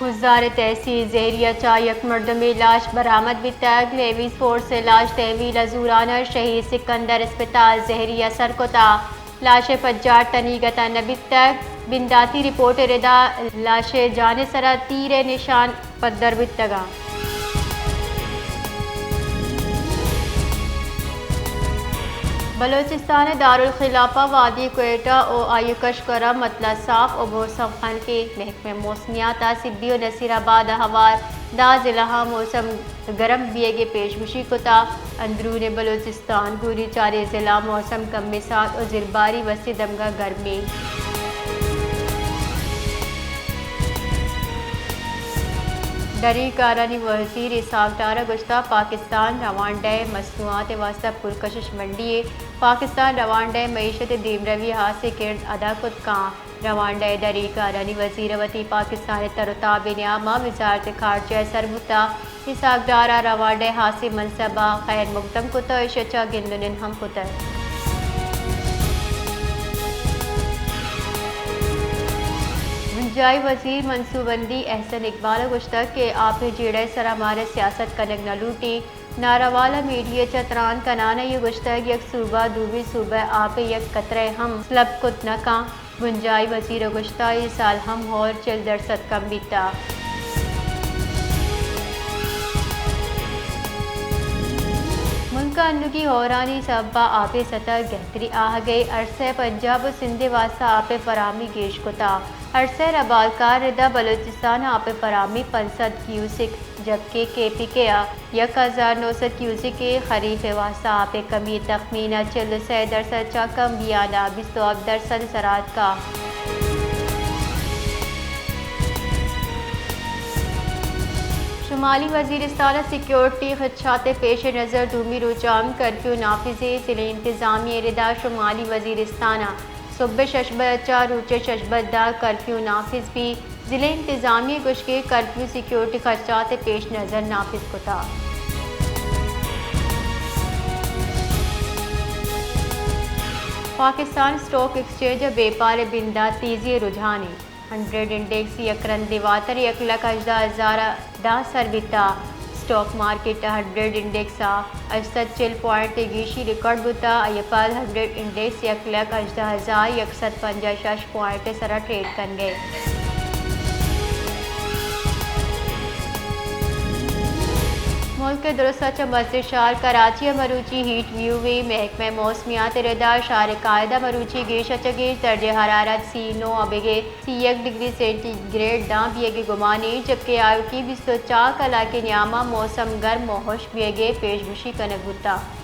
بزار تحصیل زہری ء چہ یک مردمے لاش برآمد بیتگ۔ لیویز فورس ء لاش تحویل ء زوران ء شہید سکندر اسپتال زہری ء سر کتگ۔ لاش ء پجار تنیگت ء نہ بیتگ۔ بنداتی رپورٹ ء ردا لاش ء جان ء سرا تیر ء نشان پدر بیتگ انت۔ بلوچستان ء دارالخلافہ وادی کوئٹہ و آیوکش کرا مطلع صاف و موسم خنکیں۔ محکمہ موسمیات ء سبی و نصیر آباد ء ہوار دہ ضلع ء موسم گرم بیگ ء پیشگوشی کتگ۔ اندرون بلوچستان گوریچاری ضلع موسم کمیں ساہگ و زرباری وسیں دمگاں گرمیں۔ ڈری کارانی وزیر اسحاق ڈار ء گوشتگ، پاکستان روانڈا ء مصنوعات ء واستہ پرکشش منڈی ء، پاکستان روانڈا ء معیشت ء دیمروی ء ہاسیں کرد ادا کت کنت۔ روانڈا ء ڈری کارانی وزیر ء وتی پاکستان ء تر و تاب ء نیام ء وزارت خارجہ ء سر بوتگ۔ اسحاق ڈار ء روانڈا ء ہاسیں منصباں خیر مقدم کتگ ء ایشی ء چہ گند و نند ہم کتگ۔ بنجاہی وزیر منصوبہ بندی احسن اقبال ء گوشتگ کہ آپ ء جیڑہ ء سرا مارا سیاست کنگ نہ لوٹیت۔ ناروال ء میڈیا ء چہ تران کنان ء اے گوشتگ، یک صوبہ دومی صوبہ ء آپ ء یک قطرہ ء ہم سلب کت نہ کنت۔ بنجاہی وزیر ء گوشتگ، اے سال ہم ہور چل درسد کم بیتگ۔ ملک ء انوگی ہورانی سبب ء آپ ء سطح گہتری آہگ ء، ارسہ ء پنجاب و سندھ ء واستہ آپ ء فراہمی گیش کتگ۔ ارسہ ء ربالکار ردا بلوچستان ء آپ ء فراہمی پنچ سد کیوسک جبکہ کے پی کے ء یک ہزار نو سد کیوسک ء خریف ء واستہ آپ ء کمی ء تخمین ء چل و سئے درسد چہ کم بیان ء بیست و ہپت درسد ء سرا اتکگ۔ شمالی وزیرستان ء سیکیورٹی خدشات ء پیش نظر دومی روچ ء ہم کرفیو نافذ ء، ضلعی انتظامیہ ء ردا شمالی وزیرستان ء صبح شش بج ء چہ روچ ء شش بج داں کرفیو نافذ بیت۔ ضلعی انتظامیہ ء گوشگ ء کرفیو سیکیورٹی خدشات ء پیش نظر نافذ کتگ۔ پاکستان اسٹاک ایکسچینج ء بیپار ء بندات تیزی ء رجحان انت۔ ہنڈریڈ انڈیکس یک رندے واتر یک لکھ ہژدہ ہزار ء دہ سر بیتگ۔ اسٹاک مارکیٹ ء ہنڈریڈ انڈیکس ء ہشت سد چل پوائنٹ ء گیشی ریکارڈ بوتگ۔ آئی ء پد ہنڈریڈ انڈیکس یک لکھ ہژدہ ہزار یک سد پنجاہ شش پوائنٹ ء سرا ٹریڈ کنگ ء۔ ملک ء درست ء چہ مزن شہر کراچی ء مروچی ہیٹ ویو ء، محکمہ موسمیات ء ردا شہر قائد ء مروچی گیش ء چہ گیش درجہ حرارت سی نو ء بگر سی یک ڈگری سینٹی گریڈ داں بیگ ء گمان انت، جبکہ آیوکیں بیست و چار کلاک ء نیام ء موسم گرم و ہشک بیگ ء پیش گوشی کنگ بوتگ۔